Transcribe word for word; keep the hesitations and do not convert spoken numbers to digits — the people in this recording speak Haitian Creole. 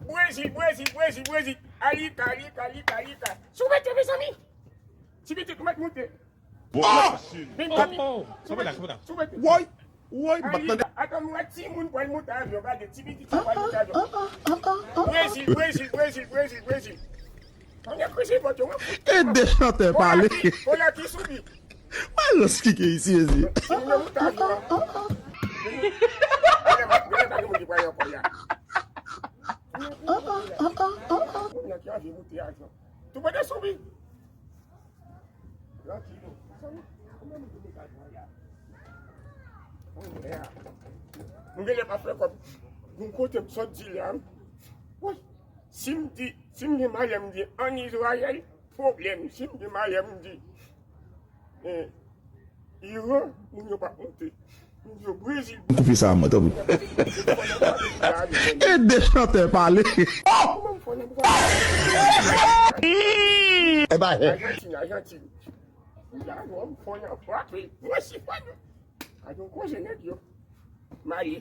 Brezil, Brezil, Brezil, Brezil. Alika, alika, alika, alika. Sou mete, mezanmi. Ti pitit, ou mèt moute. Ah! Vin, vin. Oh, oh, oh. Kanpe la, kanpe la. Sou mete. Woy! Woy, m pa tande. Alika, atann, mwen, timoun pral moute avyon, gade, ti pitit pral moute avyon. Brezil, Brezil, Brezil, Brezil, Brezil. Mwen, koze pòt yo, mwen. E de chantè pale. Kola ki soubi. Mwen, lòs ki ke isi, ezi. Mwen, moute avyon. Mwen, mwen, mwen, mwen, mwen, mwen, mwen, Moun nan ki anvi moute avyon. Tou pwete soubi. Tranquilo. Nou genlè pa fè kòb. Gon kote m sot di la. Wi. Si m di, si m gen malè m di ann Izrayèl, pwoblèm. Si m gen malè m di eh, Iran, moun yo pa monte. Moun yo Brezil. Koupe sa mwen, tanpri. E de chantè pale. Kòman m fè nan bwa? E ba he. Ajantin, Ajantin. Moun la, non, m fè nan frape. Mwen si fè nan. A yon koze nèg yo. Maye.